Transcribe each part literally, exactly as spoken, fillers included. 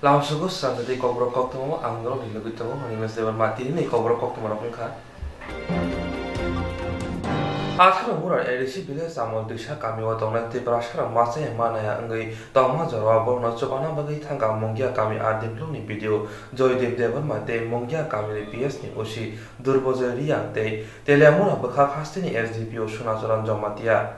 Lamsogo srangsa tei kokborok koktwma ang norokni logwi tongo, hwnwi mese Debbarma tini ni kokborok koktwma rok wngkha. Atharo Murar A D C village Amol Twisa kamio tongnai Tiprasarok machaya manaya wngwi tongma jorao borokno chubana bagwi thangkha Mungia kami R D block ni B D O Joydev Debbarma tei Mungia kamini P S ni O C Durbojoy Riyang tei Teliamura bwkhak hasteni S D P O Sunacharan Jamatia.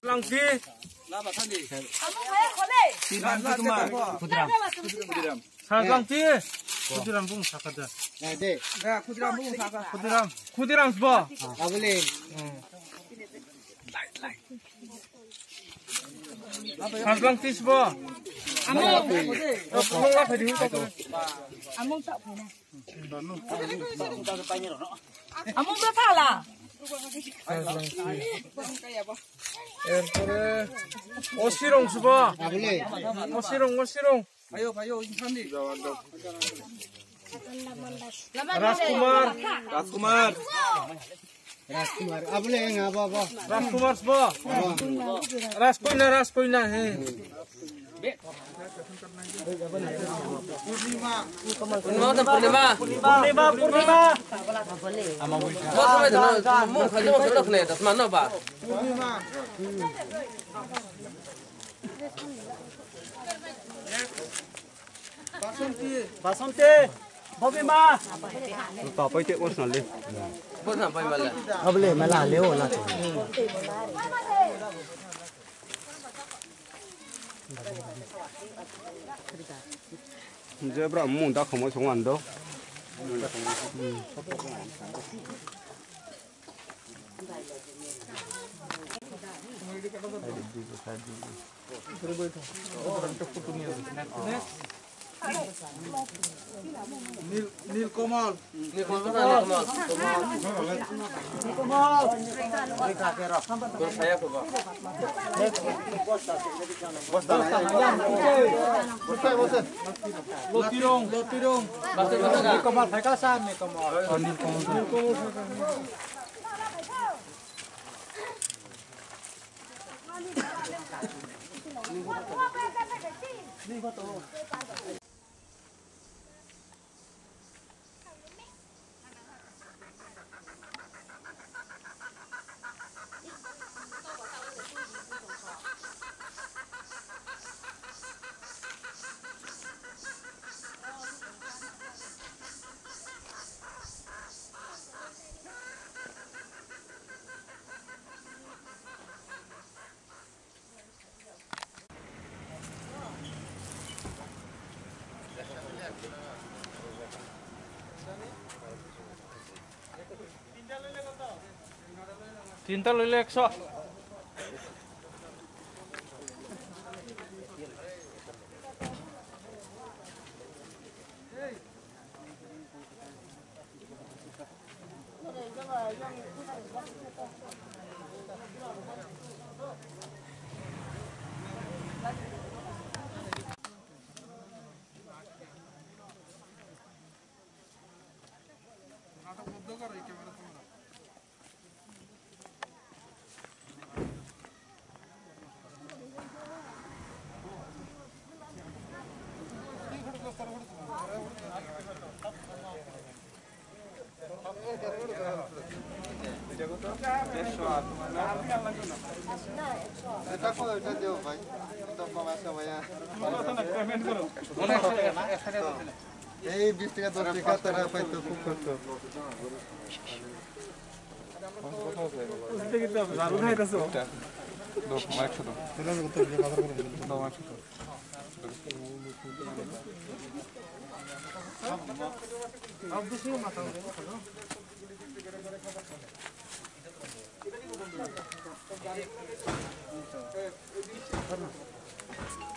Langti. Langti kuma. Khudram. Sa langti. Khudram bung sakada. Khudram bung sakada. Khudram. Khudram sbo. Abule. Sajlang tisbo. Amung. Amung tak phaina. Amung tak phaina. Amung tak phaina. Erpore Osirong subo. Osirong, Osirong. Ayo, ayo, insan di. Rajkumar. Rajkumar. Rajkumar. Abule eng abo abo. Rajkumar sbo. Abo. Rajkoina, Rajkoina he. Purnima, Purnima. Purnima, Purnima. Purnima, Purnima. Mo sampai dulu, mo khajam mo khajam khne, das mana ba? Purnima. Basanti. Basanti. Bobima. Papai te osna le. Bosna pai mala. Able mala le o la. Jebra mung da khomo song ando. Nil, Nilkomal. Nilkomal, Nilkomal. Nilkomal. Lotirong, Lotirong. Nilkomal phaikha sa, Nilkomal. Nilkomal phaikha. Tinta loile ekso. এই বিশ টাকা, দশ টাকা তারা পাইতো খুব কষ্ট।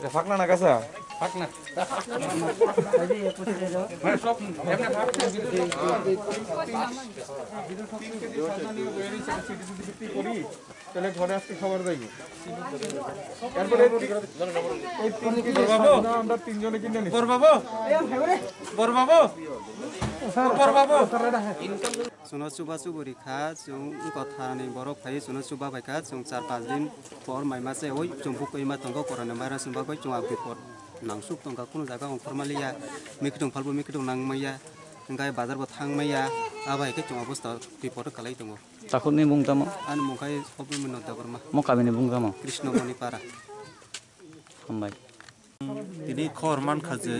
এ, ফাঁক না, না, কাঁচা? ফাঁক না। মানে সব এমনি ফাঁক না, যদি তিন কেজি, তিন কেজি সাত কেজি যদি বিক্রি করি, তাহলে ঘরে আজকে খাবার যাইব। এরপরে এই তিন, এই তিন কেজি বড়বাবু। সাত না, আমরা তিনজনে কিনে নিচ্ছি। বড়বাবু, বড়বাবু, বড়বাবু। Chwngno chuba chubu rikha, chwng wngkha thani borok phai chwngno chuba baikha, chwng char panch din por mai mase oi chwng bukui ma tongo, corona virus ni bagwi chwng a bipot nangsuk tongkha, kunu jaga ongkhor maliya, mikitwng phalbo mikitwng nang maya, hwnkhe bazar bo thang maya, abai khe chwng obostha bipot o kwlai tongo. Takhukni mung tamo? Ani mung khai Obimino Debbarma. Mo kamini mung tamo? Krishnamoni Para. Hambai. Tini khor mankha je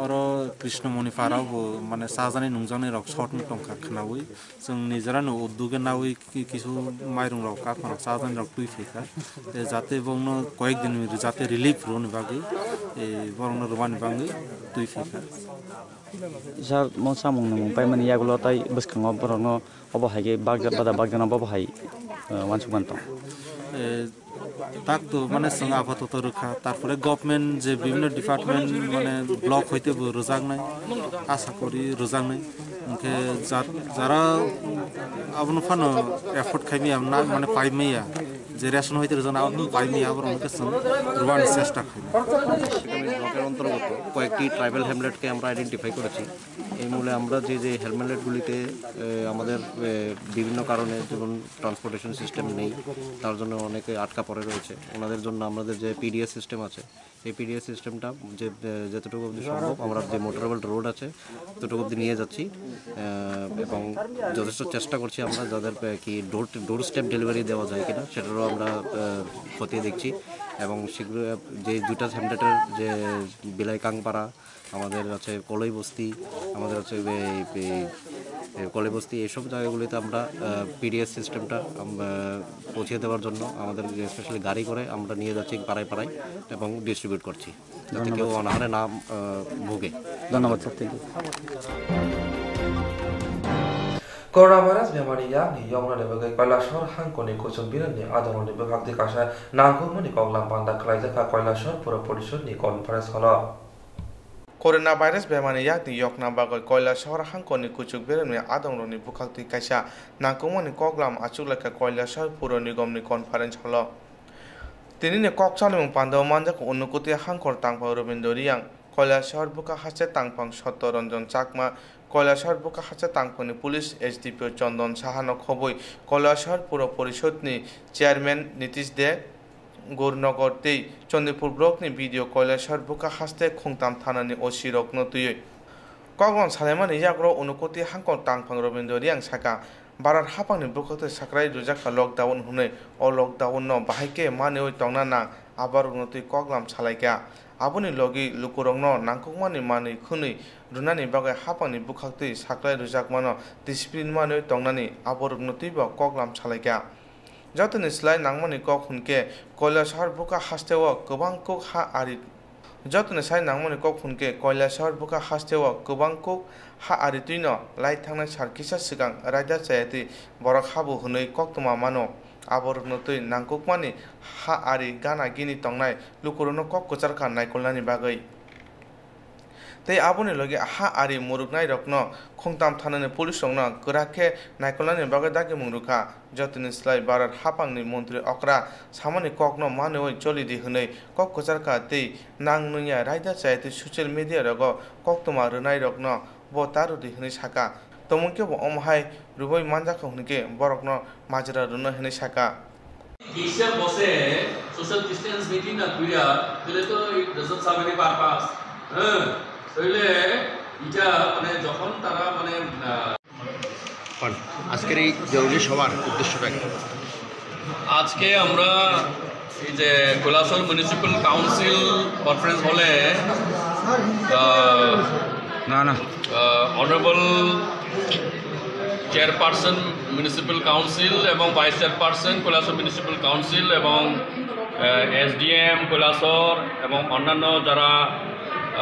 oro Krishnamoni Para bo mane chajani nungjaknai rok short wng tongkha khwnaui. Chwng nijera no uddog e naui ki-, kisu mairung rok, kaphang rok, chajani rok twi phaikha. Te jate bongno koyek din jate relief rwni bagwi, e, borokno rwmani bagwi twi phaikha. Sir, mo samung nungmung paimani yagulo tai bwskango borokno obo hai khe bagja-, bada bagjanabo obo hai, eh, uansuk mantong. Eh, tak to mane chwng apatoto rwkha, tarpore government je bibhinno department mane block hoite bo rwjaknai, asa kori rwjaknai, hwnkhe ja-, jara abono phano afford khaimaya, na mane paimaya, je ration hoite rwjaknai abono paimaya, aborok hwnkhe chwng rwani chesta khaimaya. ব্লকের অন্তর্গত কয়েকটি ট্রাইবাল হ্যামলেটকে আমরা আইডেন্টিফাই করেছি। এই মূলে আমরা যে, যে হ্যামলেটগুলিতে, এ, আমাদের, এ, বিভিন্ন কারণে যেমন ট্রান্সপোর্টেশন সিস্টেম নেই, তার জন্য অনেকে আটকা পড়ে রয়েছে। ওনাদের জন্য আমাদের যে পিডিএস সিস্টেম আছে, এই পিডিএস সিস্টেমটা যে, এ, যতটুকু অবধি সম্ভব আমরা যে মোটরেবল রোড আছে, ততটুকু অবধি নিয়ে যাচ্ছি। এ, এবং যথেষ্ট চেষ্টা করছি আমরা যাদের, এ, কি ডোর, ডোর স্টেপ ডেলিভারি দেওয়া যায় কিনা সেটারও আমরা, এ, খতিয়ে দেখছি। এবং শীঘ্র, এ, যে দুইটা হ্যামলেটের যে বিলাই কাংপাড়া, আমাদের আছে কলই বস্তি, আমাদের আছে এই, এই, এই কলই বস্তি, এইসব জায়গাগুলিতে আমরা, আহ, পিডিএস সিস্টেমটা, আম, আহ, পৌঁছে দেওয়ার জন্য আমাদের স্পেশালি গাড়ি করে আমরা নিয়ে যাচ্ছি পাড়ায় পাড়ায় এবং ডিস্ট্রিবিউট করছি, যাতে কেউ ধন্যবাদ। অনাহারে না, আহ, ভোগে। ধন্যবাদ sir, thank you. Coronavirus bemari yakni yoknani bagwi Kailasahar hangkoni kuchuk birani adongrokni bwkhak twi kaisa nangkukmani koklam panda khlaijak kha Kailasahar Pura Porishodni conference hall-o. Coronavirus bemani yakni yokna bagwi Kailasahar hangkoni kuchuk beremni adongrokni bwkhaktwi kaisa nangkukmani koklam achuk laikha Kailasahar Puro Nigomni conference hall-o. Tinini kok chanimung pandao manjak Unukuti hangkor tangphang Robindra Riyang, Kailasahar bwkha haste tangphang Sotto Ranjan Chakma, Kailasahar bwkha haste tangphangni police S D P O Chondon Sahano khobwi Kailasahar Puro Porishodni chairman Nitish De, Gurnagar tei Chandipur blockni B D O Kailasahar bwkha haste khungtam thanani O C rokno twiwi koklam salaimani yagulo Unukuti hangkor tangphang Robindra Riyang sakha, Bharat haphangni bwkhaktwi sakrai rwjak kha lockdown hwnwi, o lockdown-no bahai khe manwi tongna nang, aborokno twi koklam salaikha. Aboni logi lukurokno nangkukmani manwi khwnwi rwnani bagwi haphangni bwkhaktwi sakrai rwjakmano discipline manwi tongnani aborokno twibo koklam salaikha. Jotoni slai nangmani kok hwnkhe Kailasahar bwkha hasteo kwbang kuk ha ari Jotoni sai nangmani kok hwnkhe Koilashahar bwkha hasteo kwbang kuk ha ari twino lai thangnai sal kisa swkang raida chayatwi borok habo hwnwi koktwma mano. Aborokno twi nangkukmani ha ari gana gini tongnai lukurokno kok kwcharkha naikolnani bagwi. Tei aboni logi ha ari muruknairokno khungtam thanani police rokno kwrak khe naikolnani bagwi dagimung rwkha. Jotoni slai Bharat haphangni montri okra samani kokno manwi choli di hwnwi kok kwcharkha tei nang nungya raida chayatwi social media rogo koktwma rwnairokno bo ta rw di hwnwi saka. Tongmung khe bo omo hai rwui manjakha hwnkhe borokno majra rwno hwnwi saka. Kisa bose social distance maintain na kuya, tele to it doesn't serve any purpose. হ্যাঁ, তাহলে এটা মানে যখন তারা মানে, আহ, আজকের এই জরুরি সভার উদ্দেশ্যটা কি? আজকে আমরা এই যে কৈলাসহর মিউনিসিপ্যাল কাউন্সিল কনফারেন্স হলে, আহ, না, না। আহ, অনারেবল চেয়ারপারসন মিউনিসিপ্যাল কাউন্সিল এবং vice chairperson Kailashahar municipal council এবং, আহ, এসডিএম কৈলাসহর এবং অন্যান্য যারা,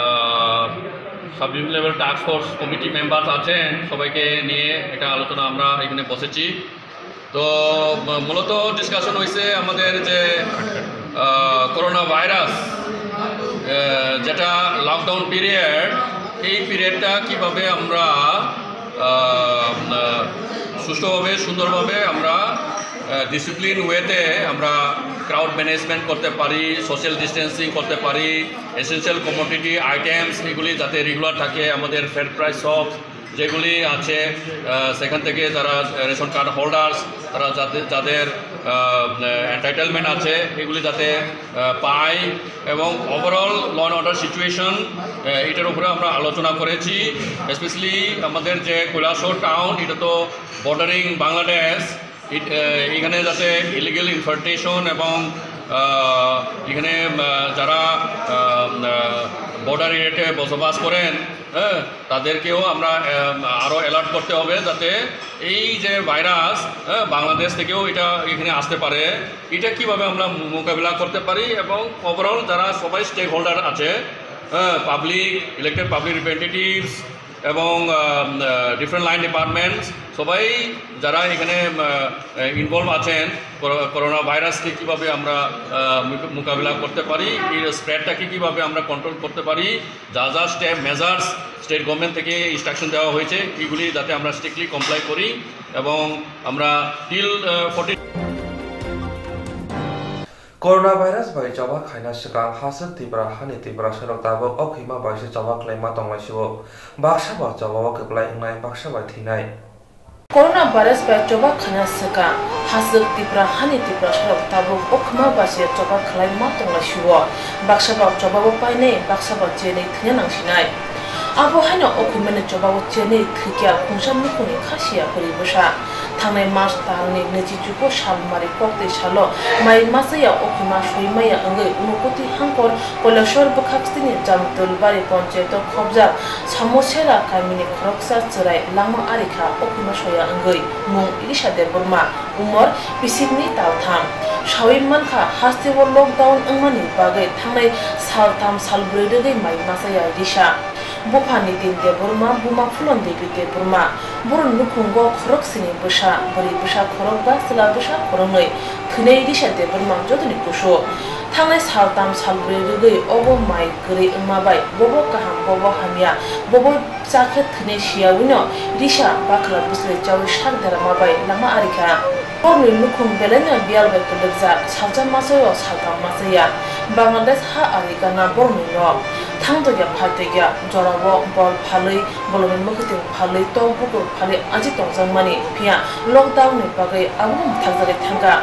আহ, sub division level task force committee members আছেন, সবাইকে নিয়ে একটা আলোচনা আমরা এখানে বসেছি। তো, ম-, মূলত ডিসকাশন হয়েছে আমাদের যে, আহ, করোনা ভাইরাস, আহ, যেটা লকডাউন পিরিয়ড, এই পিরিয়ডটা কিভাবে আমরা, আহ, আহ, সুষ্ঠুভাবে, সুন্দরভাবে আমরা, আহ, ডিসিপ্লিন ওয়েতে আমরা ক্রাউড ম্যানেজমেন্ট করতে পারি, সোশ্যাল ডিস্টেন্সিং করতে পারি, এসেনশিয়াল কমোডিটি আইটেমস এগুলি যাতে রেগুলার থাকে, আমাদের ফেয়ার প্রাইস শপ যেগুলি আছে, আহ, সেখান থেকে যারা রেশন কার্ড হোল্ডার্স, তারা যাতে, যাদের, আহ, এনটাইটেলমেন্ট আছে, এগুলি যাতে, আহ, পায় এবং overall law and order situation, আহ, এটার উপরে আমরা আলোচনা করেছি। স্পেশালি আমাদের যে কৈলাসহর টাউন, এটা তো বর্ডারিং বাংলাদেশ, এ-, আহ, এখানে যাতে ইলিগাল ইনফিল্ট্রেশন এবং, আহ, এখানে, আহ, যারা, আহ, আহ, বর্ডার এরিয়াতে বসবাস করেন, হ্যাঁ, তাদেরকেও আমরা, আহ, আরও অ্যালার্ট করতে হবে যাতে এই যে ভাইরাস, হ্যাঁ, বাংলাদেশ থেকেও এটা এখানে আসতে পারে। এটা কিভাবে আমরা মো-, মোকাবিলা করতে পারি এবং ওভারঅল যারা সবাই স্টেক হোল্ডার আছে, হ্যাঁ, পাবলিক, ইলেক্টেড পাবলিক রিপ্রেজেন্টেটিভস, এবং, আহ, আহ, ডিফারেন্ট লাইন ডিপার্টমেন্টস সবাই যারা এখানে, আহ, আহ, ইনভলভ আছেন করো-, করোনা ভাইরাসকে কীভাবে আমরা, আহ, মোকা-, মোকাবিলা করতে পারি, এই স্প্রেডটাকে কীভাবে আমরা কন্ট্রোল করতে পারি, যা যা স্টেপ মেজার্স স্টেট গভর্নমেন্ট থেকে ইনস্ট্রাকশন দেওয়া হয়েছে, এগুলি যাতে আমরা স্ট্রিক্টলি কমপ্লাই করি এবং আমরা টিল, আহ, fourteen Coronavirus bai choba khaina swkang haswk Tipra hani Tiprasarok tabuk o khima bai se choba khlaima tonglaisio. Baksa ba choba o kwplai wngnai, baksa bai thwinai. Coronavirus bai choba khaina swkang haswk Tipra hani Tiprasarok tabuk o khima bai se choba khlaima tonglaisio. Baksa ba choba o painai, baksa ba chenwi thwina nangsinai. Abo haino o khimani choba o chenwi thwikya khungsa nukhungni khasiya bwrwi bwsa. Thangnai March talni naichi chuko salmari koktwi salo mai masaya o khima soi maya wngwi Unakoti hangkor Koilashahar bwkhak stini Jamtulbari ponchayato khobjak Samosera kamini khoroksa chwrai langma arikha o khima soya wngwi mung Risha Debbarma, umor bisikni taltham. Sawi mankha, hasteo lockdown wngmani bagwi thangnai saltham salbrwi rwgwi mai masaya Risha. Bupha Nitin Debbarma, buma Phulon Devi Debbarma. Borokni nukhungo khoroksini bwsa, bwrwi bwsa khorokba, chwla bwsa khoroknwi. Thwinai Risha Debbarma jotoni kusu. Thangnai saltham salbrwi rwgwi obo mai kwrwi wngma bai, bobo kaham, bobo hamya, bobo chakhe thwinai siyawino Risha bakhla bwswlwi chawi sak derama bai lama arikha. Borokni nukhung belaino biyal bai kwlwkjak, salsa masao saltham masaya. Bangladesh ha ari gana borokni nok. Thangtokya phaitokya jorao bol phalwi, bolongni mwkhwtwng phalwi, tok bukur phalwi aji tongjakmani, phiya lockdown ni bagwi abono mwthakjagwi thangkha.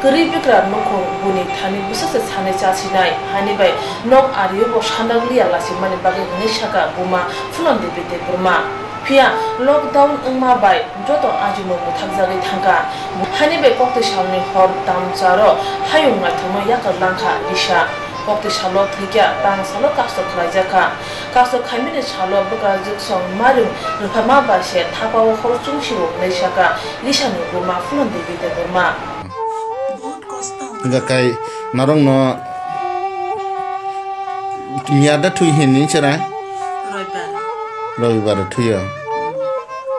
Kwrwi bikra nukhung buni thani bwswk se sanwi chasinai, hani bai nok ario bo sandak liya lasimani bagwi hwnwi sakha buma Phulon Devi Debbarma. Phiya lockdown wngma bai joto ajimung mwthakjagwi thangkha. Hani bai koktwi salni hor tamcharo hayung naithokno yakar langkha Risha. Koktwi salo thwikya, tang salo kasto khlaijakha. Kasto khaimani salo bwkrajwk song mairung rwphama bai se thapao hor chungsio hwnwi sakha Risha ni buma Phulon Devi Debbarma. Hingkha kai norokno Miya da thwi hini chwra? Roibar. Roibar thwiyo.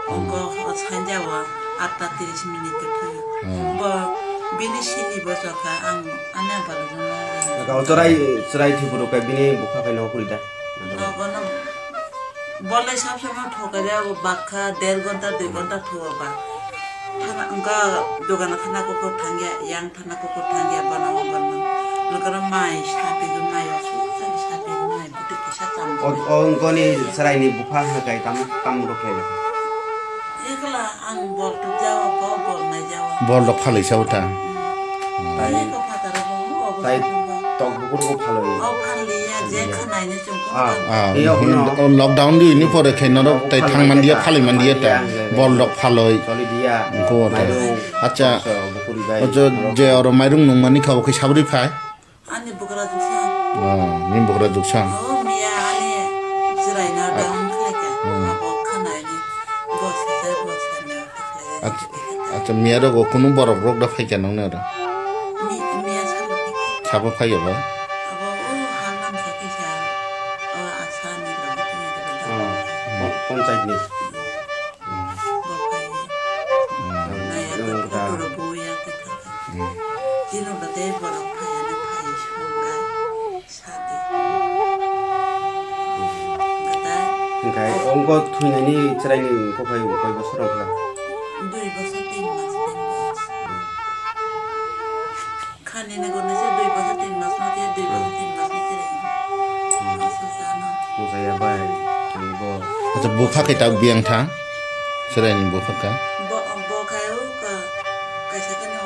Ongko o sanja o atta tris minute thwiyo. Hmm. Bo bini sini bo chokha ang ane balo jona. Ga chwrai, chwrai thwi buru kai bini bukha kai no kuri da. Nogo no. Bolai sab sama thoka ja bo bakha der ghonta dui ghonta thuwa ba. Thana ongka dogana thana koko thangya yang Thana kukur thangya bana ongkar man. Nokara mai sapi gu mai o susa sapi gu mai butu kisa tam. O, o ongkoni chwraini bupha hakai tam, tam rok khe. Ekla ang bol tuk jawa, bo bol nai jawa. Bol rok phalwi sao ta. Tai, tai tok bukur bo phalwi. O phalwi ya, je khanaini chungkung. Ah, ah, lockdown di ni pore khe norok tai thang mandia, phalwi mandia ta. Bol rok phalwi. Choli dia. Ko ta. Acha, o je, je oro mairung nungmani kha, bo khe sabri phai? Ani bugra juksa. Oh, ni bugra juksa. Oh, miya ani chwraina da hwn khlai kha. Hmm. Abo khanaini. Bo sese, bo sene, khlai kha. Ach-, acha, miya rogo kunu borok rok da phai kha nongni oro? Mi-, miya sabo phai kha. Sabo phai ya ba? Abo, oh, hanam sa kisa. Oh, asa ni rogo tini rogo da. Hmm. Pon-, ponchayat ni. Bo phai. Hmm. Naya ko photo ro bo ya ke kha. Hmm. Chini ba tei borok phai ani phai songkai sadi. Gatai. Hingkai ongko thwinaini chwraini ongko phai koi bosor wngkha? Dui bosor, tin mas, tin mas. Khani ne gurni se dui bosor tin mas no khe, dui bosor tin mas no khe. Hmm. Aswk jano. Mujaya bai, ang bo. Acha, bupha khe ta biyang tha? Chwraini bupha kha? Bo, bo khai o ka, kaisa khe no,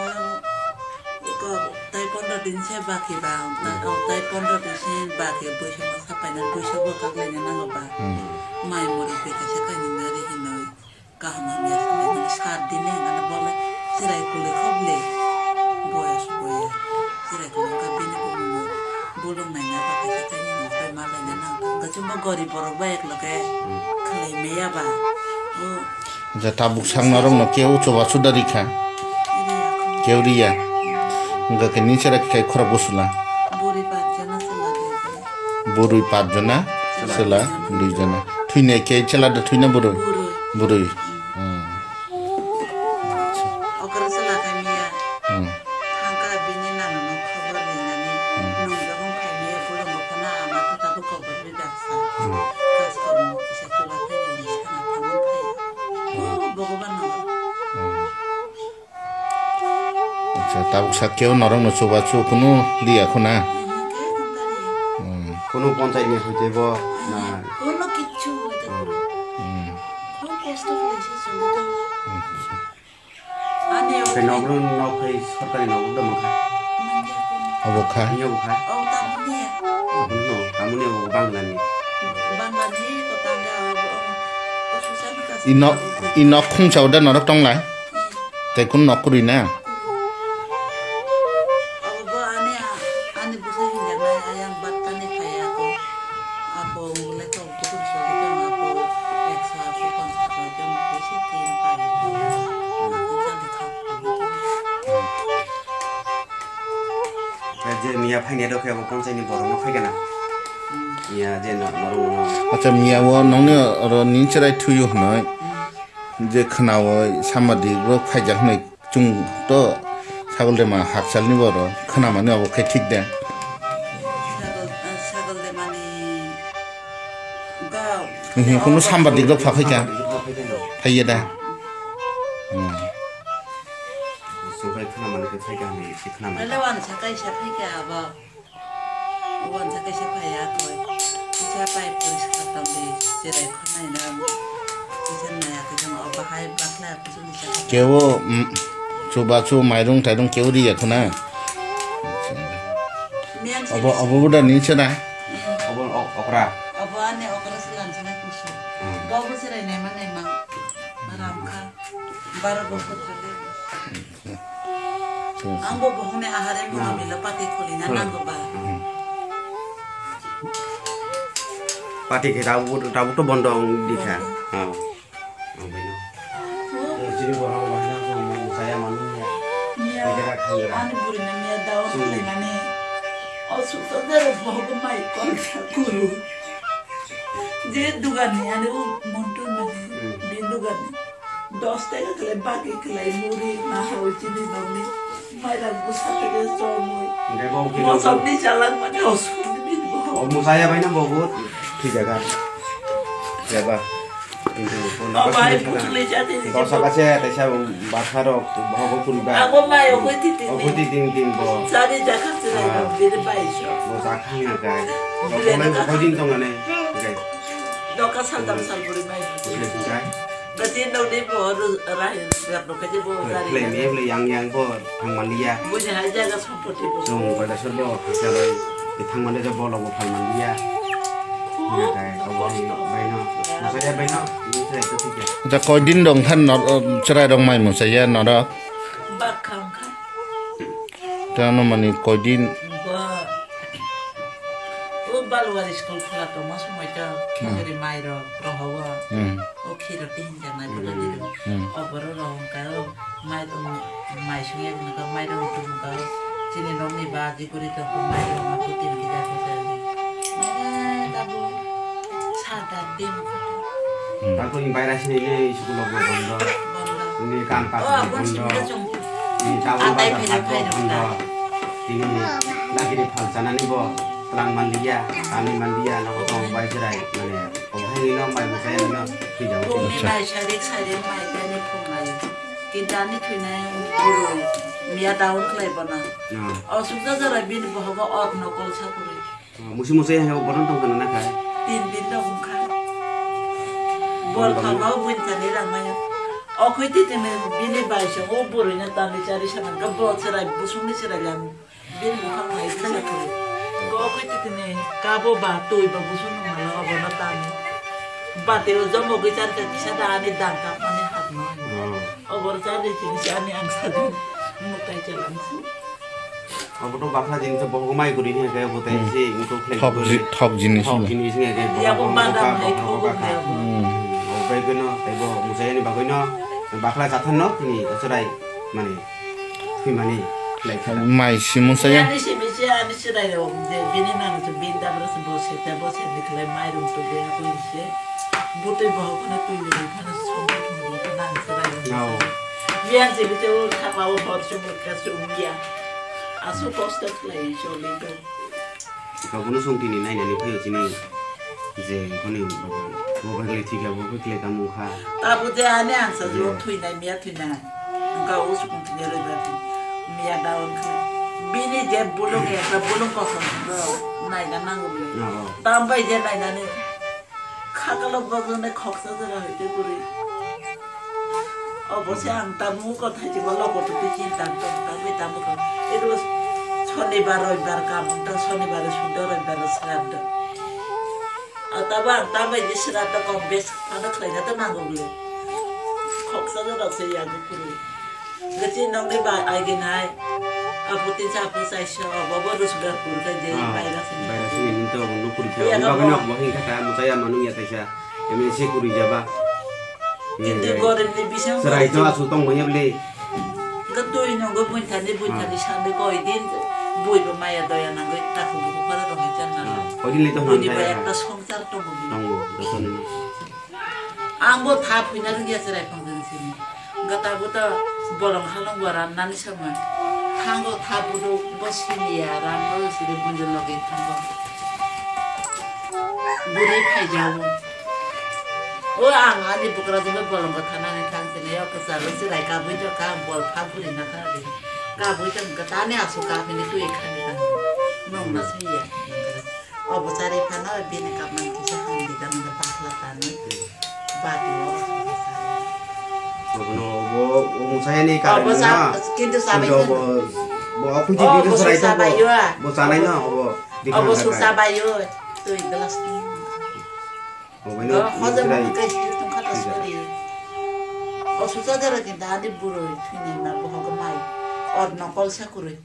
o ka, tai pondro din se baki ba, tai, o tai pondro din se baki buisa ma sapai na buisa bo kaklai na nango ba. Hmm. Mai muri pe kaisa kaini nari hinoi. Kaham hamya salai mani sat dine hingkhe bole chwrai kwlwi kho bwle. Boyas boya. Chwrai kwlwi wngkha bini bumungno bolong naina bagwi khe tei nini bai ma laina nang kha. Hwnkhe chwngno gorib borok bai ekloge khlai maya ba. O. Je tabuk sakno rokno keu chubachu da rikha. Riya kho. Keu riya. Hwnkhe khe nini chwrai khe khorok bwswla. Buri pachjana chwla dui jana. Bwrwi pachjona, chwla chwla dui jona. Dui jona. Thwinai khe chwla da thwina bwrwi? Bwrwi. Bwrwi. Hmm. Okra chwla khe miya. Hmm. Thangkha bini nana no khobor rinani. Hmm. Nung jabon phaimaya bolong bo phano ama khe tabuk kobor ri daksa. Hmm. Kas kormo kisa chwla khe rini sana thamung phai. Hmm. O Bhogoban no. Hmm. Acha, tabuk sa keu norokno chubachu kunu liya khuna? Hmm. Kunu ponchayat ni hoite bo na? Kunu kichu hoite. Hmm. Hmm. Kunu kosto khlai se choli tongo. Acha. Ani khe nokno nok phai sorkari nok da mankha. Manya kunu. Obo kha? Ani obo kha? O tamni. Obo no, tamni obo Bangla ni. Bangla ni ko tanda obo. O susa ni kasa. I nok, i nok khungsa da norok tonglai? Hmm. Tei kun nok kwrwi na? Abo bo ani, ani bwsai hinjaknai ayang battani phai ako. Apo wngwlai kok bukur sori khe apo eksa apo pansa khlai khe bisi tin pai. Ako jali kha. Je miya phainai rok khe abo ponchayni borok no phai gana. Miya je no, norok no. Acha, miya o nongni oro ni chwrai thwiyo hwnwi. Je khwnao sambadik rok phaijak hwnwi chwng to sagol de ma hakchal ni borok khwnamani obo khe thik de. Sagol, sagol de mani ba. Hihi, kunu sambadik rok pha phaikha. Phaiya da. Hmm. Subai khwnamani khe phaikha hwnwi se khwnamani. Bale wan sakai sa phaikha abo. Uan sa kaisa phai ya koi. Kisa pai poriskar tong di, cherai khonai na. Kisa naya kisa o bahai bakla kuchung kisa. Kebo, mm, chubachu mairung tairung kebo riya khuna. Miyan obo, sini obo buda ni chana. Obo ok-, okra. Obo ani okra silan sini kusu. Hmm. Bobo cherai nema nema. Ram kha. Baro bosor thale. Ang bo bohong ni ahare mura mila pati khulina nango ba. Pati khe tabuk, tabuk to bondo wng di kha. Bondo. Oh. Ang bai no. Oh. Chini borok bai no, ang chaya manu ya. Iya. Kira khangra. Ani buri na miya dawa khulai mani. O suksa jero bohogo mai kol kuru. Je dugan ni ani o montu mani, hmm, be dugan ni. Dos taka khlai bagi khlai muri, na hao chini nokni. Mairang bwsa tege chomwi. Hingke bo khe mosok ni chalak mani osuk ni bo. O musaya bai no bo bo thwi jaga. Jaba. Kintu bo no. O bai butuli jadi. Kau saka se taisa batha rok bo bo kun ba. Abo mai o koi titi. O koi titi tin tin bo. Sari jaga se rai. Ah. Biri bai so. Bo jakhang na gai. Biri bo mai na ko din tong ne. Gai. Doka sal dam sal buri mai. Buri gai. Berarti nang ni bo ru-, rahin rap no kaje bo jari. Play me play yang yang bo thang man liya. Bo ni hai jaga sompoti bo. Sung pada sor bo hacha bai. Di thang man liya bo lo bo thang man liya. Ni kai ko bo ni bai no. Masa ya bai no. Ni sai ko thik ya. Ja koi din dong than no, cherai dong mai mo saya no da. Bak kham kha. Tano mani koidin? Ba, o Balwari school khula tongma somoi to, hmm, khiri mai rok rohogo. Hmm. O khiro tihin janai, hmm, bwladi rok. Hmm. Oboro rok hwnkha o mai rok, mai songya hwnkha mai rok hwnkha o chini nokni ba di guri tongkha mai rok ma putin kija kija. Eh, tabu sata tin kha. Hmm. Tabu ni baira sini le school rok bondo. Bondo. Ni kam kaam bondo. Ni tabuk bazar hak bondo. Tini lagiri phal chanani bo twlang manliya, kanwi manliya, nogo tong bai chwrai, mane, ohaini no mai muchai no thwijago. Bumni mai sarik sarik mai tani phungnai. Kintu ani thwinai bwrwi miya daun khlai bono. O sukjak jora bini bohogo or nokol sakurwi. Musi musi hai bono tong kana nakhai. Tin din tong kha. Bol khama bun thani rangmaya. Okhoi titini bini baisa o bwrwino tani chari sanang ka bol chwrai busungni chwrai lang. Bini bukhang hai kisa kuri. Okhoi titini kabo ba twi ba busung mala obono tani. Bate o jomo gwi chari ka kisa da ani dang kapmani hapno. Obor chari tini si ani ang sadi. Mutai chalang si. Obo to bakla jinis, bohok mai guri ni khe, obo tai se wngkuk khlai thok guri. Ji-, thok jinis thok na. Jinis ni khe, ya, bohok bo bohok badam ka, hai bohok thok bohok ka. Hmm. Obo bai gano, tei bo musai ni bagwi no, bakla chathan no, tini chwrai mani, thwi mani, khlai kha. Mai si musai ya. Ani si misi, ani chwrai rok, je bini nang se, bin dabra se, bo se, te bo se, ni khlai mai rung to be, ko se. Butwi bohok no twi ni phano, song ni phano, nang chwrai rok. No. Yang se, bisi, o thapa, o hor se, bo ka se, um ya. Aswk kosto khlai choli do. Abono chwng tini nainani phaio chini je hwnwi baba, bo bai khlai thwikha, bo bai khlai tamo wngkha. Tabuk je ani ang sa je thwinai, miya thwinai. Wngkha o chwng thwinai rwibadi. Miya daun khe. Bini je bolong ekta bolong kosom do naina nango bole. Tambai je nainani. Khakalo bojone khoksa jora hoite guri. Obo se ang tabuk kothai jibo logo tubui chinta tong tabuk tabuk. Ero sonibar roibar kam ta sonibar sudo roibar sraddho. Ataba ang tabai je sraddho kom bes pada khlaina ta nango bole. Khoksa jora se yago guri. Gati nokni ba aigin hai. Apo tin sa apo sai so, bobo rus ber kur ka je. Ah, bai ra sini. Bai ra sini, hinto abo nuk kuri ja. Iya, abo no. Nok bo hin kata, muchaya manung ya kaisa. Emi se kuri jaba. Kintu gorem ni bisang serai to asu tong boya beli. Gatui nongo buin thani, buin thani sande koi din. Bui bo maya doya nangoi taku buku para rong ikan nalo. Ah, koi din le to bui ni ba ekta songsar to bui. Tongo, doson ni. Ang bo tha phuina rwngya cherai phang jani simi. Gata buta bolong halong bo ran nani sama. Thango tha budo bo simi ya ran bo siri bunjo loge thango. Buri phai jawo. O ang ani bukra jebe bolong bo thana ni thang sini yo kesa ro cherai ka bui jo ka bol pha buri na ka ri. Ka bui jo gata ni asu ka phini tui khani ka. Nong na simi ya. Obo chari phano bini kapman kisa hamdi gana bakla tanwi bati o. Obono obo, obo musayani karon na. Kintu sabai obo, obo akuji video sarai to obo. Bo sanai na obo. Obo su sabai o. Tui glass ni. Obo no hoja mani kai tongkha ta sori. O susa dara kintu ani buro thini ma bohok mai. Or nokol sa kurui.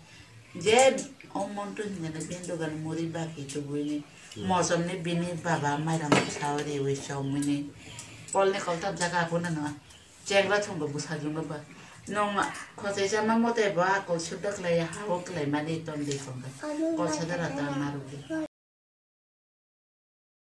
Je o montu hinjana bini dogan muri baki tubui ni. Hmm. Mosom ni bini baba mairang sao riwi somui ni. Pol ni koltam jaga aphuna no. Chengra thumba bwsajwng ba. Nung khosai sama mote bo a kol sudda khlai ya, ha o khlai mani ton de kong khe. Kol sadara ta narwk di.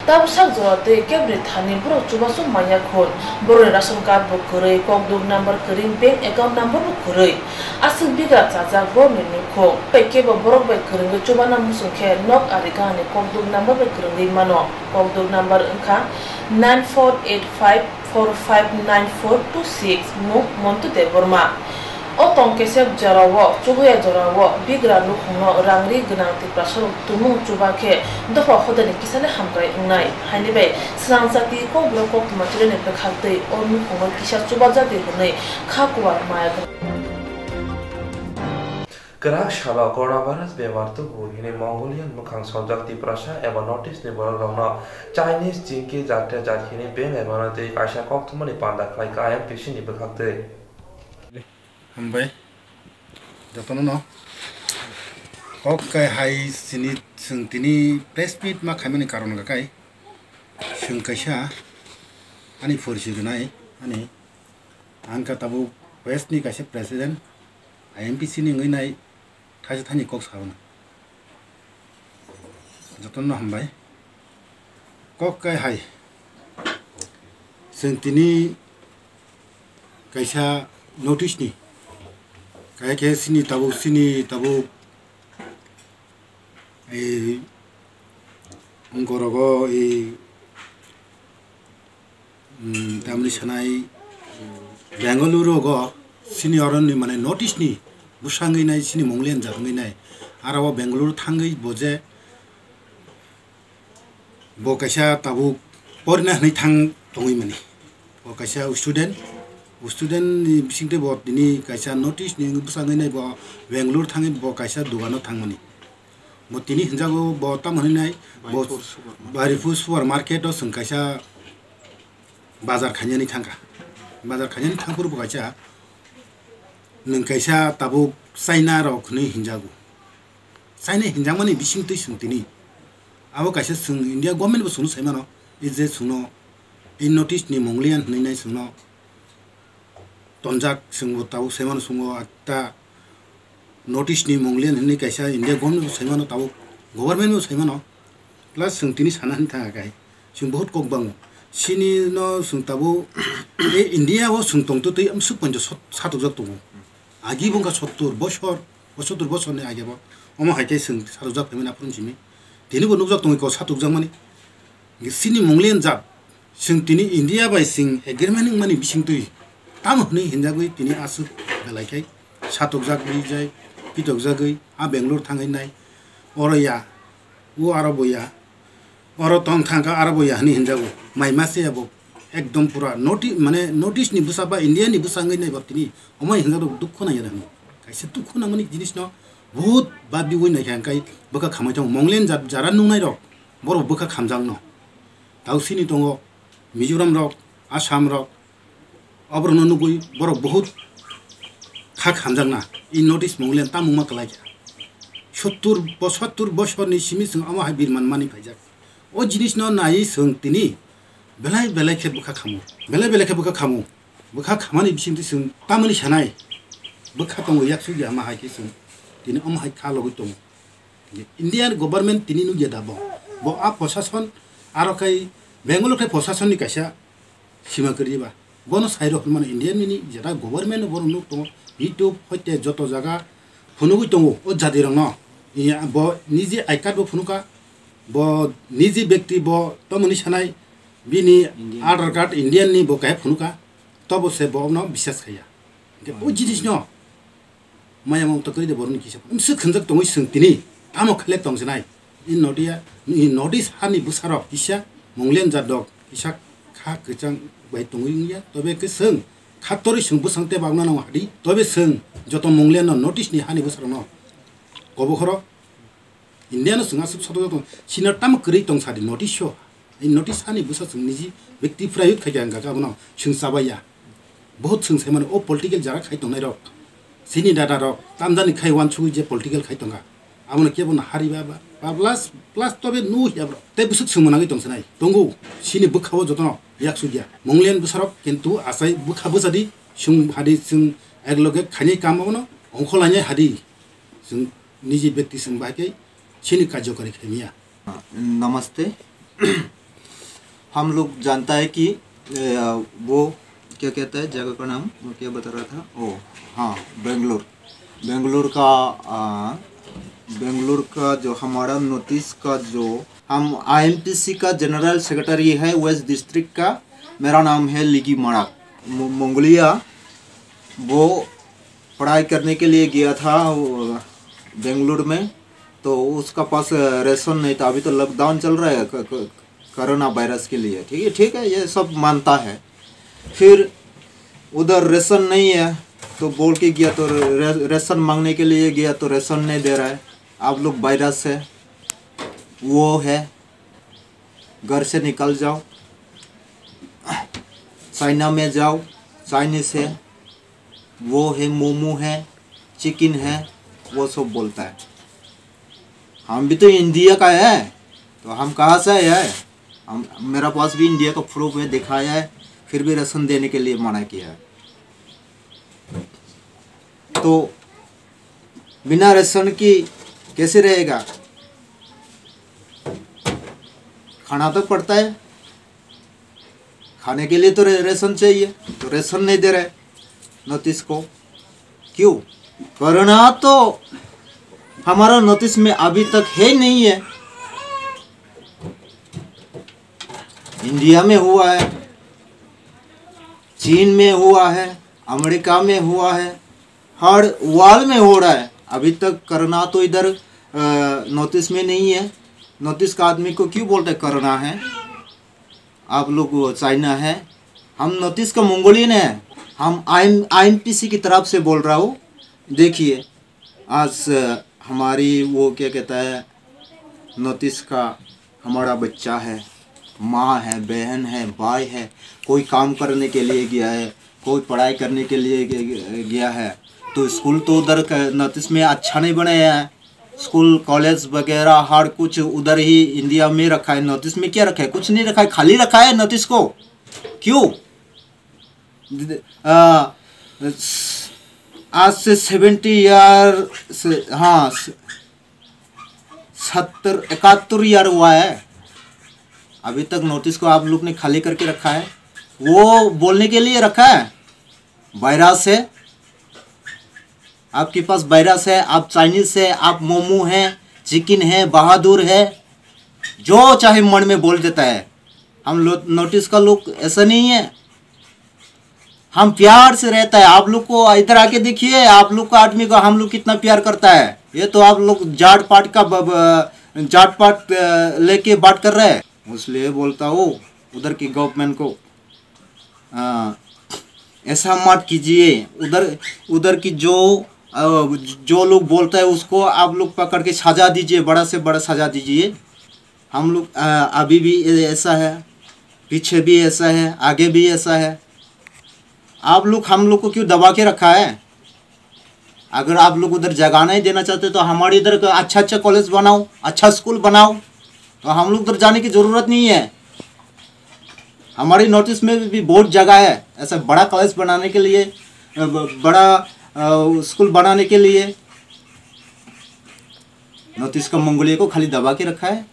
Tabuk sak jora twi kebri thani borok chubachu manya khun. Borokni ration card bo kwrwi, kokduk number kwrwi, bank account number bo kwrwi. Aswk bigra chajak borokni nukhung. Bai kebo borok bai kwrwngwi chubana muchung khe nok ari gana ni kokduk number bai kwrwngwi mano. Kokduk number wngkha nine four eight five four five nine four two six, mung Montu Debbarma. O tong kesep jorao, chubuya jorao bigra nukhungno rang ri gwnang Tiprasarok tumung chuba khe dopha hodani kisani hamkrai wngnai. Haini bai swrang jati kokborok koktwma chulani bwkhak twi o nukhungo kisa chubajak di hwnwi kha kuwar maya gwnang. Kwrak salo coronavirus bemar tubu hwnwi Mongolian mwkhang sojak Tiprasa eba North East ni borok rokno Chinese chingki jat ya jat hwnwi beng laimano tei kaisa koktwmani panda khlai kha I M P C ni bwkhak twi. Hambai jotono no kok kai hai sini chwng tini press meet ma khaimani karon hwnkha kai chwng kaisa ani porichoi rwnai ani ang kha tabuk West ni kaisa president I M P C ni wngwi nai. Thaisa thani kok sa hwnwi. Jotono hambai. Kok kai hai. Chwng tini kaisa notice ni. Kaya khe sini tabuk, sini tabuk. Ei, ungkorogo ei Hmm, tamni sanai Bengaluru go sini oroni mane North East ni bwsangwi nai sini Mongolian jat wngwi nai. Aro o Bengaluru thangwi bo je bo kaisa tabuk porina hwnwi thang tongwi mani. Bo kaisa student, student ni bisingtwi bo tini kaisa North East ni bwsangwi nai bo Bengaluru thangwi bo kaisa dogano thangmani. Bo tini hinjago bo tamo hinwi nai bo Baripur supermarket. Baripur supermarket o chwng kaisa bazar khainani thangkha. Bazar khainani thangphuru bo kaisa nwng kaisa tabuk China rok hinwi hinjago. China hinjakmani bisingtwi chwng tini abo kaisa chwng India government bo chwngno saimano, e je chwngno e notice ni Mongolian hinwi nai chwngno tonjak chwngbo tabuk saimano chwngbo ta notice ni Mongolian hinwi kaisa India government bo saimano tabuk government bo saimano. Plus chwng tini sana hinwi thangkha kai chwng bahut kok bango. Sini no chwng tabuk e India o chwng tongtwtwi amsuk ponjo sot-, satukjak tongo. Agi bo wngkha sottur bosor, o sottur bosorni age bo. Omo hai khe chwng satukjak phaimani aphuru simi. Tini bo nukjak tongwi kok satukjakmani. Chini Mongolian jat, chwng tini India bai chwng agreement wngmani bisingtwi tamo hwnwi hinjagwi tini aswk belai khai satokjak rijai, pitokjagwi a Bangalore thangwi nai, oro ya, o aro bo ya, oro tong thangkha aro bo ya hwnwi hinjago. Mai mase ya bo ekdom pura noti-, mane North East ni bwsa ba India ni bwsa wngwi nai bo tini omo hinjagwi dukhu nangya hwnwi. Kaisa dukhu nangmani jinis no bahut babiui naikha hwnkhai bwkha khamai tongo. Mongolian jat jara nungnai rok borok bwkha khamjakno. Tau sini tongo Mizoram rok, Assam rok, oborokno nugui borok bahut kha khamjakna. I notice Mongolian tamungma kwlaikha. Sottur bo-, sottur bosorni simi chwng omo hai birman mani phaijak. O jinisno naiwi chwng tini belai belai khe bwkha khamo. Belai belai khe bwkha khamo. Bwkha khamani bisingtwi chwng tamoni sanai. Bwkha tongo yaksuk ya ma hai khe chwng tini omo hai kha logwi tongo. Indian government tini nukya da bo. Bo a prosason aro khai Bangalore khai prosasonni kaisa sima kwrwi ba. Bono sairo hwnmano Indian nini jeta government bono nuk tongo. YouTube hoite joto jaga phunugwi tongo o jatirokno. Iya bo niji I card bo phunuka. Bo niji bekti bo tomoni sanai bini Indian. Aadhaar card Indian ni bo kaya phunuka. Tobo se bo no bisas khaya. Hwnkhe o jinisno Maya mung to kwrwi de borokni kisa. Wngse khwnjak tongwi chwng tini tamo khle tongsinai. I notiya, i notice hani bwsarok kisa Mongolian jat rok kisa kha kwchang bai tongwi wngya. Tobe khe chwng kha torwi chwng bwsang tei bagna nango hadi. Tobe chwng joto Mongolian no notice ni hani bwsarok no kobo khoro. India no chwng aswk soto joto senior tamo kwrwi tong sadi notice o. I notice ani bwsa chwng niji bekti private khai kha hwnkha khe abono chwng chabaiya. Bohot chwng sai mano o political jara khai tongnai rok. Chini dada rok tamjani khai wansugwi je political khai tongkha. Abono kebo no hari ba ba plus plus tobe nu ya bro. Tei bwswk chwng managwi tong sanai. Tongo chini bwkha o jotono yak sugya. Mongolian bwsarok kintu achai bwkha bwsadi chwng hadi chwng Ek loge khaini kamo no ongkholanya hadi. Chwng niji bekti chwng bai khe chini karjokari khaimya. नमस्ते। हम लोग जानता है कि, ए, वो क्या कहता है जगह का नाम, वो क्या बता रहा था? ओ, हाँ, बेंगलोर। बेंगलोर का, आ, बेंगलोर का जो हमारा नॉर्थ ईस्ट का जो, हम आईएमटीसी का जनरल सेक्रेटरी है वेस्ट डिस्ट्रिक्ट का। मेरा नाम है लिगी मड़ाक। म-, मंगोलिया। वो पढ़ाई करने के लिए गया था, वो, बेंगलुरु में। तो उसका पास, अ, राशन नहीं था। अभी तो लॉकडाउन चल रहा है क-, क-, कोरोना वायरस के लिए, ठीक है, ठीक है, ये सब मानता है। फिर उधर राशन नहीं है, तो बोल के गया, तो रे-, राशन मांगने के लिए गया, तो राशन नहीं दे रहा है। आप लोग वायरस है, वो है, घर से निकल जाओ, चाइना में जाओ, चाइनीज है, वो है, मोमो है, चिकन है, वो सब बोलता है। हम भी तो इंडिया का है, तो हम कहाँ से आया है? हम, मेरा पास भी इंडिया का प्रूफ है, दिखाया है, फिर भी राशन देने के लिए मना किया है। तो बिना राशन की कैसे रहेगा? खाना तो पड़ता है, खाने के लिए तो रे-, राशन चाहिए, तो राशन नहीं दे रहे नॉर्थ ईस्ट को। क्यों? कोरोना तो हमारा नॉर्थ ईस्ट में अभी तक है नहीं है। इंडिया में हुआ है, चीन में हुआ है, अमेरिका में हुआ है, हर वर्ल्ड में हो रहा है। अभी तक कोरोना तो इधर, अ, नॉर्थ ईस्ट में नहीं है। नॉर्थ ईस्ट का आदमी को क्यों बोलते हैं कोरोना है? आप लोग वो चाइना है, हम नॉर्थ ईस्ट का मंगोलियन है, हम आईएम आईएमटीसी की तरफ से बोल रहा हूँ। देखिए, आज, अ, हमारी वो क्या कहता है, नॉर्थ ईस्ट का हमारा बच्चा है, माँ है, बहन है, भाई है, कोई काम करने के लिए गया है, कोई पढ़ाई करने के लिए ग-, ग-, गया है, तो स्कूल तो उधर क-, नॉर्थ ईस्ट में अच्छा नहीं बनाया है। स्कूल, कॉलेज वगैरह हर कुछ उधर ही इंडिया में रखा है, नॉर्थ ईस्ट में क्या रखा है? कुछ नहीं रखा है, खाली रखा है नॉर्थ ईस्ट को। क्यों? आ, आज से सेवेंटी ईयर से, हाँ, सत्तर इकहत्तर ईयर हुआ है, अभी तक नॉर्थ ईस्ट को आप लोग ने खाली करके रखा है। वो बोलने के लिए रखा है, वायरस है, आपके पास वायरस है, आप चाइनीज है, आप मोमो है, चिकन है, बहादुर है, जो चाहे मन में बोल देता है। हम लोग नॉर्थ ईस्ट का लोग ऐसा नहीं है, हम प्यार से रहता है। आप लोग को इधर आके देखिए, आप लोग का आदमी को हम लोग कितना प्यार करता है। ये तो आप लोग जाट पाट का ब-, ब-, जाट पाट, अ, लेके बात कर रहे हैं। इसलिए बोलता हूँ, उधर की गवर्नमेंट को, अ, ऐसा मत कीजिए। उधर, उधर की जो, अ, जो लोग बोलता है उसको आप लोग पकड़ के सजा दीजिए, बड़ा से बड़ा सजा दीजिए। हम लोग, अ, अभी भी ऐ-, ऐसा है, पीछे भी ऐसा है, आगे भी ऐसा है। आप लोग हम लोग को क्यों दबा के रखा है? अगर आप लोग उधर जगह नहीं देना चाहते तो हमारे इधर का अच्छा अच्छा कॉलेज बनाओ, अच्छा स्कूल बनाओ, तो हम लोग उधर जाने की ज़रूरत नहीं है। हमारी नॉर्थ ईस्ट में भी बहुत जगह है ऐसा बड़ा कॉलेज बनाने के लिए, अ, ब-, बड़ा, अ, स्कूल बनाने के लिए। नॉर्थ ईस्ट का मंगोलिया को खाली दबा के रखा है,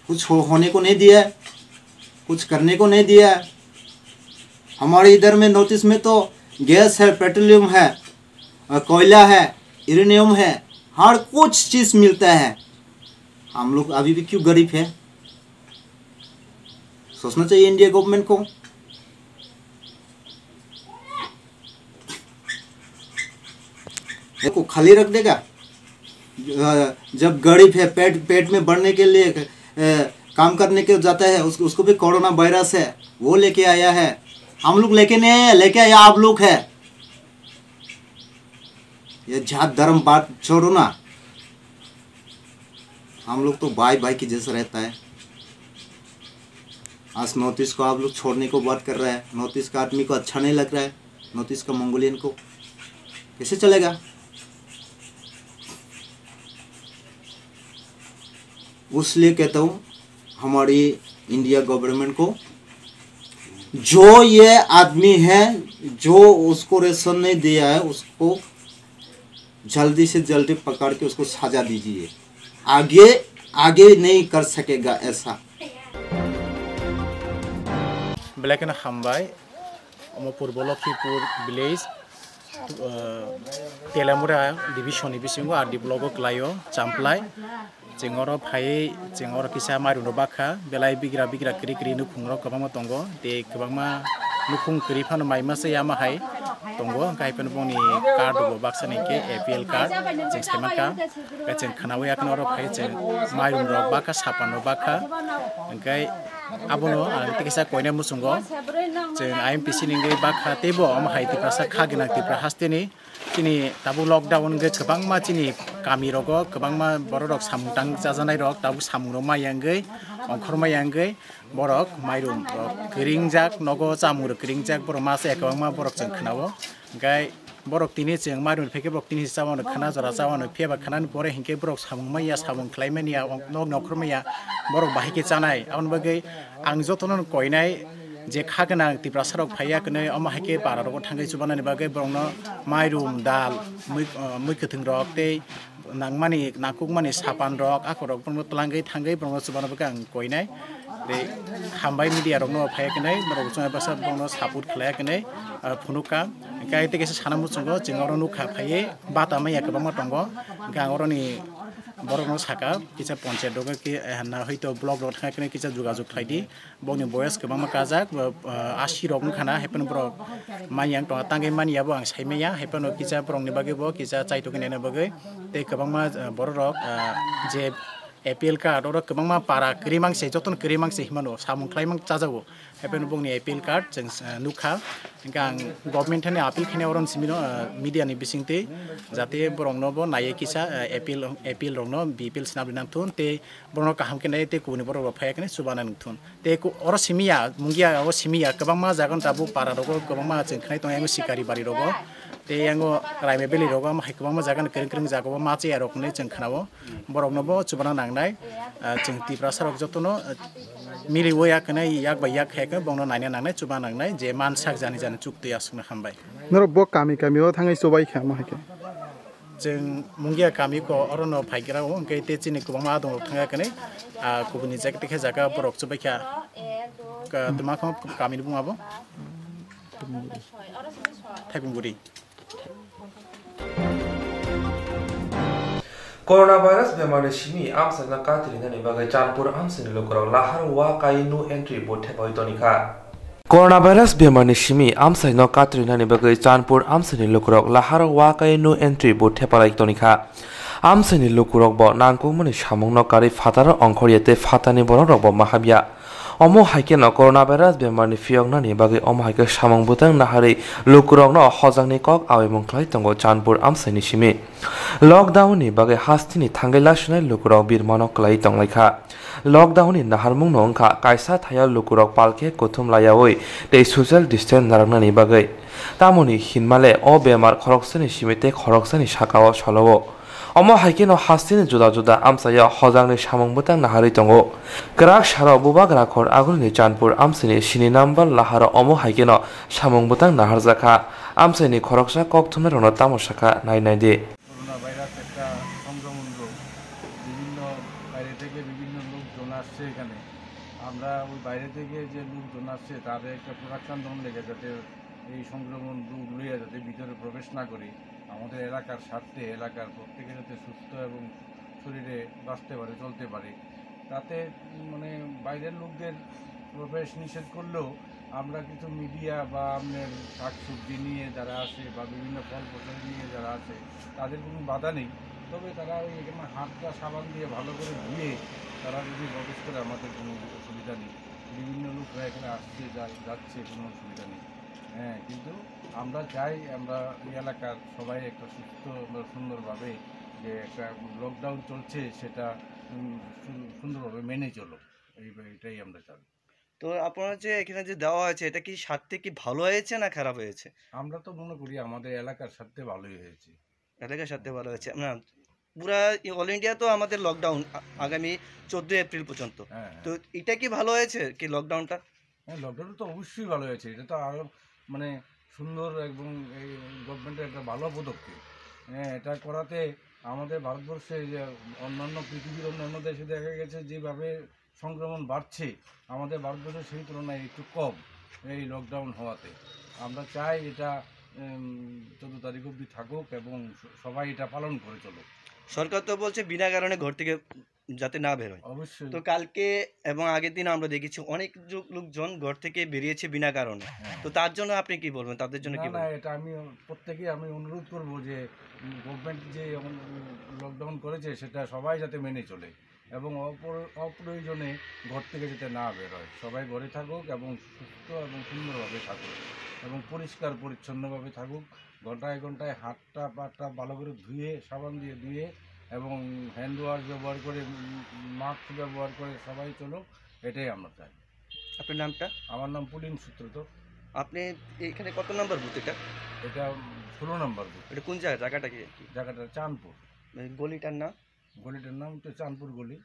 कुछ हो, होने को नहीं दिया है, कुछ करने को नहीं दिया है। हमारे इधर में नॉर्थ ईस्ट में तो गैस है, पेट्रोलियम है, अ, कोयला है, यूरेनियम है, हर कुछ चीज़ मिलता है। हम लोग अभी भी क्यों गरीब है? सोचना चाहिए इंडिया गवर्नमेंट को। को खाली रख देगा। अ, जब गरीब है, पेट, पेट में भरने के लिए, अ, काम करने के जाता है, उस, उसको भी कोरोना वायरस है, वो लेके आया है। हम लोग लेके नहीं आया, लेके आया आप लोग है। ये जात धर्म बात छोड़ो ना, हम लोग तो भाई भाई की जैसे रहता है। आज नॉर्थ ईस्ट को आप लोग छोड़ने को बात कर रहा है, नॉर्थ ईस्ट का आदमी को अच्छा नहीं लग रहा है, नॉर्थ ईस्ट का मंगोलियन को कैसे चलेगा? उसलिए कहता हूँ हमारी इंडिया गवर्नमेंट को, जो ये आदमी है जो उसको रेशन नहीं दिया है, उसको जल्दी से जल्दी पकड़ के उसको सजा दीजिए। आगे, आगे नहीं कर सकेगा ऐसा। Belai kheno hambai, omo Purbo Lokhipur village, uh, Telamura division ni bisingo R D block o kwlaio, Champlai. Chwng oro phaiwi, chwng oro kisa mairum rok bakha, belai bigra bigra kwrwi kwrwi nukhung rok kwbangma tongo, tei kwbangma nukhung kwrwi phano mai masa ya ma hai tongo, hwnkhe hai phano boni card rok bo baksa ni hwnkhe A P L card chwng sai mankha, hwnkhe chwng khwnaui akheno oro phai chwng mairum rok bakha, sapan rok bakha, hwnkhe abono ang tei kisa koinai muchungo chwng I M P C ni wngwi bakha, teibo omo hai Tiprasa kha gwnang Tipra haste ni. Chini tabuk lockdown wngkhe kwbangma chini kami rogo kwbangma borok rok samung tang chajanai rok tabuk samung rok maya wngwi ongkhor maya wngwi borok mairum rok kwringjak nogo chamung rok kwringjak borok masa ya kwbangma borok chwng khwnao hwnkhe borok tini chwng mairum phikhe borok tini se chawano khwna jora chawano phiya ba khwnani pore hinkhe borok samung maya samung khlai manya nok nongkhor maya borok bahai khe chanai aboni bagwi ang jotono koinai je kha gwnang Tiprasa rok phaiya kwnwi omo hai khe para rogo thangwi chubanani bagwi borokno mairum, dal, mui, uh, mui kwthwng rok tei nangmani nangkukmani sapan rok akhor rok borokno twlangwi thangwi borokno chubana bagwi ang koinai. Tei hambai media rokno phaiya kwnwi norok chwng bwsa borokno support khlaiya kwnwi, uh, phunukha. Hwnkhe tei kaisa sana muchungo chwng oro nukha phaiwi bata manya kwbangma tongo. Hwnkhe ang oroni borokno saka kisa ponchayat rogo khe, eh, na hoito block rogo thangwi kisa jogajog khlaidi. Bokni boyes kwbangma kajak, bo, ah, asi rok wngkha na, hai phano borok manya wng tongo, tangwi manya bo ang sai manya, hai phano kisa borokni bagwi bo kisa chaitoknai bagwi, tei kwbangma, ah, borok rok, ah, je A P L card oro kwbangma para kwrwi mang se, jotono kwrwi mang se hinmano, samung khlai mang chajago, hai phano bokni A P L card chwng, ah, nukha, hwnkhe ang government thani appeal khainai oro simi no, ah, media ni bisingtwi, jate borokno bo naiwi kisa, ah, A P L, A P L rokno B P L swnam rinang thun, tei borokno kaham khe nai tei kubuni borok rok phaiya khe nai chubanani thun. Tei ku-, oro simi ya, mungia o simi ya, kwbangma jaga no tabuk para rogo, kwbangma chwng khnai tongo, yango Sikari bari rogo, tei yango Raima Valley rogo, omo hai kwbangma jaga no kwrwng kwrwng jaga o ma chaya rok hinwi chwng khnao. Borok no bo chubana nangnai, ah, chwng Tiprasa rok joto no, ah, mili o yak hinwi yak bai yak khe khe bongno naina nangnai, chuba nangnai, je man sak jani jani chuk twi aswk no hambai. Norok bo kami kami o thangwi chubai kha omo hai khe. Chwng Mungia kami ko oro no phaigra o, hwnkhe tei chini kwbangma adong rok thangya kani, ah, kubuni jaga tei khe jaga borok chubaikha. Ka-, twma kho kami ni buma bo? Thaibunguri. Coronavirus bemar ni simi amchaino katrinani bagwi Chandpur amchaini lukurok lahar wa kai no entry bo thepawi tonikha. Coronavirus bemar ni simi amchaino katrinani bagwi Chandpur amchaini lukurok lahar wa kai no entry bo thepalai tonikha. Amchaini lukurok bo nangkukmani samungno karwi phataro ongkhorya tei phatarni borok rok bo mahabya. Omo hai kheno coronavirus bemar ni phiyoknani bagwi omo hai khe samung bwtang naharwi lukurokno hojangni kok awaimung khlai tongo Chandpur amchaini simi. Lockdown ni bagwi hasteni thangwi lasunai lukurok birmano kwlai tonglaikha. Lockdown ni naharmung no wngkha kaisa thaio lukurok palkhe kuthum layaui tei social distance narwknani bagwi. Tamoni hinmale o bemar khoroksani simi tei khoroksani sakao solo-o. Omo hai kheno hasteni juda juda amchaio hojangni samung bwtang naharwi tongo. Kwrak saro bubagra khor agulini Chandpur amchaini sini number laharo omo hai kheno samung bwtang naharjakha. Amchaini khoroksa kok thumnairokno tamo sakha nai nai di. Corona virus একটা সংক্রমণ রোগ। বিভিন্ন বাইরে থেকে বিভিন্ন লোকজন আসছে এখানে। আমরা ওই বাইরে থেকে যে লোকজন আসছে, তাদের একটা প্রোটেকশন দেওয়ার লেগে, যাতে এই সংক্রমণ রোগ লইয়া যাতে ভিতরে প্রবেশ না করে, আমাদের এলাকার স্বার্থে, এলাকার প্রত্যেকে যাতে সুস্থ এবং শরীরে বাঁচতে পারে, চলতে পারে, তাতে, উম, মানে, বাইরের লোকদের প্রবেশ নিষেধ করলেও আমরা কিছু মিডিয়া বা আপনার শাকসবজি নিয়ে যারা আসে বা বিভিন্ন ফল ফসল নিয়ে যারা আসে, তাদের কোনো বাধা নেই। তবে তারা ওই এখানে হাতটা সাবান দিয়ে ভালো করে ধুয়ে তারা যদি প্রবেশ করে, আমাদের কোনো অসুবিধা নেই। বিভিন্ন লোকরা এখানে আসছে, যা-, যাচ্ছে, কোনো অসুবিধা নেই। হ্যাঁ, কিন্তু আমরা চাই, আমরা এই এলাকার সবাই একটা সুস্থ বা সুন্দরভাবে যে একটা লকডাউন চলছে, সেটা, উম, সু-, সুন্দরভাবে মেনে চলো, এই, এটাই আমরা চাই। তো আপনারা যে এখানে যে দেওয়া হয়েছে, এটা কি স্বার্থে কি ভালো হয়েছে না খারাপ হয়েছে? আমরা তো মনে করি আমাদের এলাকার স্বার্থে ভালোই হয়েছে। এলাকার স্বার্থে ভালো হয়েছে। না, পুরা ই-, অল ইন্ডিয়া তো আমাদের লকডাউন আ-, আগামী চোদ্দই এপ্রিল পর্যন্ত। হ্যাঁ, হ্যাঁ। তো এটা কি ভালো হয়েছে কি লকডাউনটা? হ্যাঁ, লকডাউন তো অবশ্যই ভালো হয়েছে। এটা তো আরো, মানে, সুন্দর এবং এই গভর্নমেন্টের একটা ভালো পদক্ষেপ। হ্যাঁ, এটা করাতে আমাদের ভারতবর্ষে যে অন্যান্য, পৃথিবীর অন্যান্য দেশে দেখা গেছে যেভাবে সংক্রমণ বাড়ছে, আমাদের ভারতবর্ষে সেই তুলনায় একটু কম এই লকডাউন হওয়াতে। আমরা চাই এটা, উম, চোদ্দ তারিখ অবধি থাকুক এবং স-, সবাই এটা পালন করে চলুক। সরকার তো বলছে বিনা কারণে ঘর থেকে যাতে না বেরোয়। অবশ্যই। তো কালকে এবং আগের দিন আমরা দেখেছি অনেক যুগ-, লোকজন ঘর থেকে বেরিয়েছে বিনা কারণে। হ্যাঁ। তো তার জন্য আপনি কি বলবেন? তাদের জন্য না, কি না, বলবেন? এটা আমি প্রত্যেকেই আমি অনুরোধ করব যে, উম, গভর্নমেন্ট যে এখন, উম, লকডাউন করেছে সেটা সবাই যাতে মেনে চলে এবং অপর-, অপ্রয়োজনে ঘর থেকে যাতে না বেরোয়। সবাই ঘরে থাকুক এবং সুস্থ এবং সুন্দরভাবে থাকুক এবং পরিষ্কার পরিচ্ছন্নভাবে থাকুক। ঘন্টায় ঘন্টায় হাতটা পাটা ভালো করে ধুয়ে, সাবান দিয়ে ধুয়ে এবং হ্যান্ড ওয়াশ ব্যবহার করে, উম, মাস্ক ব্যবহার করে সবাই চলুক, এটাই আমরা চাই। আপনার নামটা? আমার নাম পুলিন সূত্রধর। আপনি এখানে কত নম্বর বুথ এটা? এটা ষোলো নম্বর বুথ। এটা কোন জায়গা, জায়গাটা কি আর কি? জায়গাটা চাঁদপুর। মানে গলিটার নাম? গলিটার নাম তো চাঁদপুর গলি।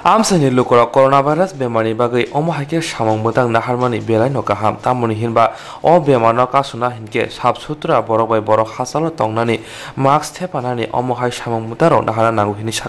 Amchaini lukurok coronavirus bemarni bagwi omo hai khe samung mwtang naharmani belaino kaham, tamoni hinba o bemarno kasuna hinkhe sap sutra borok bai borok hachalo tongnani mask thepanani omo hai samung mwtangrok naharna nango hinwi sa.